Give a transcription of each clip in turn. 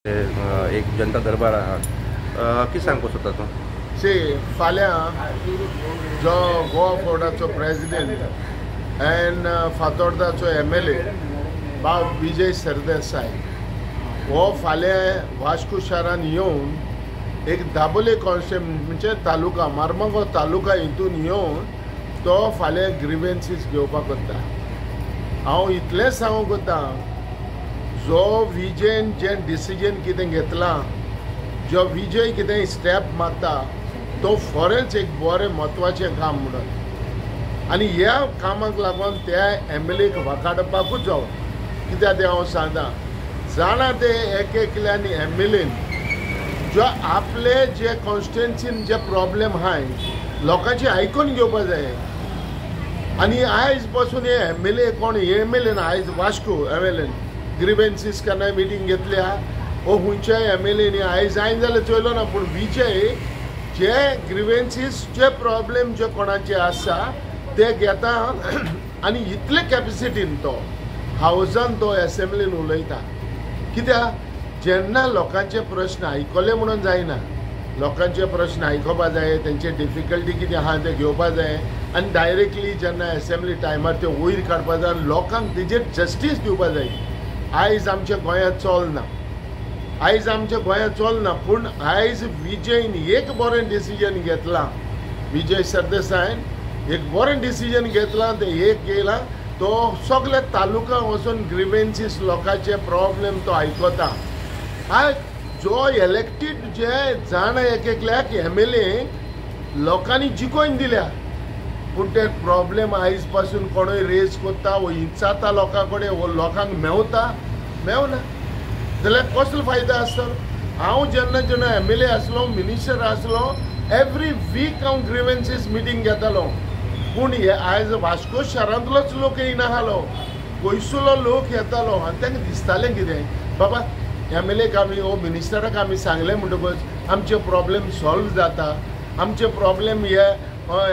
एक जनता दरबार आहा, कितें सांगपाक सोदता तूं? सी फाल्यां जो गोवा फोर्डाचो प्रेजिडेंट एंड फातोर्दाचो MLA बाब विजय सरदेसाय हो फाल्यां वास्को शारान येवन एक दाबोले कॉन्स्टिट्युएन्सी म्हणजे तालुका मार्मागो तालुका हितून येवन तो फाल्यां ग्रिवेन्सीस घेवपाक वता. हांव इतलेंच सांगूंक वता, जो विजयन जें डिसिजन कितें घेतलां, जो विजय कितें स्टेप मारता तो फोरेंच एक बरें म्हत्वाचें काम म्हणून, आनी ह्या कामाक लागून त्या MLAक वाकाडपाकूच जावो. कित्याक तें हांव सांगता, जाणा ते एक एकल्यान MLAन जो आपले जे कॉन्स्टिट्युएन्सीन जे प्रॉब्लेम आहाय लोकांचे आयकून घेवपा जाय. आनी आयज पासून हे MLA कोण MLA ना, आयज वास्को MLAन ग्रिवेन्सीस केन्नाय मिटींग घेतल्या वो खंयच्याय MLAनी आयज हांवें जाल्यार चोयलो ना, पूण विजय जे ग्रिवेन्सीस जे प्रॉब्लेम जे कोणाचे आसा ते घेता आनी इतले कॅपेसिटीन तो हावजान तो एसेंब्लीन उलयता. कित्याक जेन्ना लोकांचे प्रश्न आयकले म्हणून जायना, लोकांचे प्रश्न आयकोपा जाय, तेंचे डिफिकल्टी कितें आहा ते घेवपा जाय आनी डायरेक्टली जेन्ना एसेंब्ली टायमार ते वयर काडपा जाय आनी लोकांक तेजेर जस्टीस दिवपा जाय. आयज आमच्या गोंयांत चलना, आयज आमच्या गोंयांत चलना, पूण आयज विजयन एक बरें डिसिजन घेतलां, विजय सरदेसायन एक बरें डिसिजन घेतलां, तें एक घेयलां तो सगळे तालुका वचून ग्रिवेन्सीस लोकांचे प्रॉब्लेम तो आयकता. आयज जो इलेक्टेड जे जाण एक एकल्याक MLA लोकांनी जिखोवन दिल्या, पूण ते प्रॉब्लेम आयज पासून कोणूय रेज करता वो इचाता लोकां कडेन वो लोकांक मेवता मेवना जाल्यार कसलो फायदो आसतलो? हांव जेन्ना जेन्ना MLA आसलो, मिनिस्टर आसलो, एवरी वीक हांव ग्रिवेन्सीस मिटींग घेतालो, पूण हे आयज वास्को शारांतलोच लोक येयनासलो, पयसुलो लोक येतालो आनी तांकां दिसतालें कितें बाबा MLAक आमी वो मिनिस्टराक आमी सांगलें म्हणटकच आमचे प्रॉब्लेम सॉल्व जाता, आमचे प्रॉब्लेम हे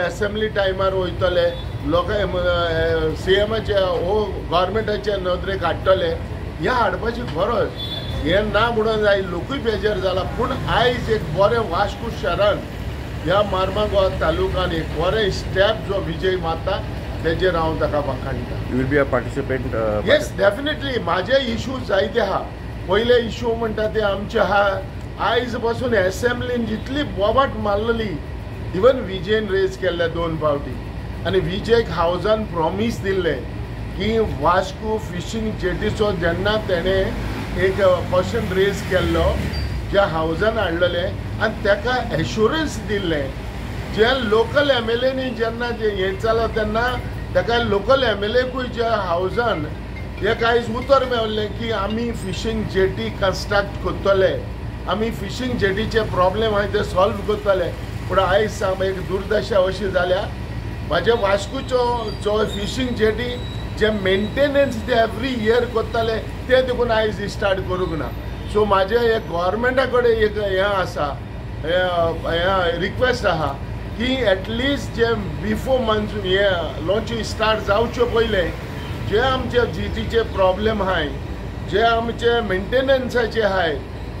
एसेंब्ली टायमार वयतले, लोकां CMाच्या वो गव्हर्मेंटाच्या नदरेक हाडटले, हें हाडपाची गरज हें ना म्हणून आयज लोकूय बेजार जाला. पूण आयज एक बरें वास्को शारान ह्या मार्मागो तालुकान एक बरें स्टेप जो विजय मारता तेजेर हांव ताका वाखाणटा. You will be a participant? Yes, definitely. म्हाजे इशू जायते आहा. पयले इशू म्हणटा ते आमचे आहा, आयज पासून एसेंब्लीन जितली बोबाट मारलेली, इवन विजयन रेज केल्ले 2 फावटी, आनी विजयक हावजान प्रॉमीस दिल्लें की वास्को फिशींग जेटीचो जेन्ना तेणें एक क्वेश्चन रेज केल्लो ज्या हावजान हाडलेलें आनी ताका एश्युरन्स दिल्लें, जे लोकल MLAनी जेन्ना जें हें जालां तेन्ना ताका लोकल MLAकूय ज्या हावजान एक आयज उतर मेळ्ळें की आमी फिशींग जेटी कन्स्ट्रक्ट करतले, आमी फिशींग जेटीचे प्रॉब्लेम आहाय ते सॉल्व करतले. पूण आयज सांग एक दुर्दशा अशी जाल्या, म्हाज्या वास्कोचो जो फिशींग जेटी जे मेंटेनन्स ते एवरी इयर करताले ते देखून आयज स्टार्ट करूंक ना. सो म्हाजें एक गव्हर्मेंटा कडेन एक हें आसा, हें रिक्वेस्ट आहा की एटलिस्ट जे बिफोर मान्सून हें लॉन्च स्टार्ट जावचे पयलें जे आमचे जेटीचे प्रॉब्लेम आहाय, जे आमचे मेंटेनन्साचे आहाय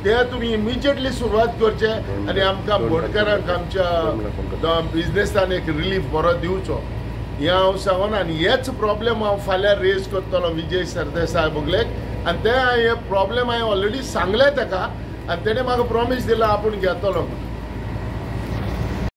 ते तुमी इमिजिएटली सुरवात करचे आनी आमकां बोटकारांक आमच्या बिजनेसान एक रिलीफ बरो दिवचो हें हांव सांगून, आनी हेच प्रॉब्लेम हांव फाल्यां रेज करतलो विजय सरदेसाय बगलेक, आनी ते हे प्रॉब्लेम हांवें ऑलरेडी सांगले ताका आनी तेणें म्हाका प्रॉमीस दिला आपूण घेतलो.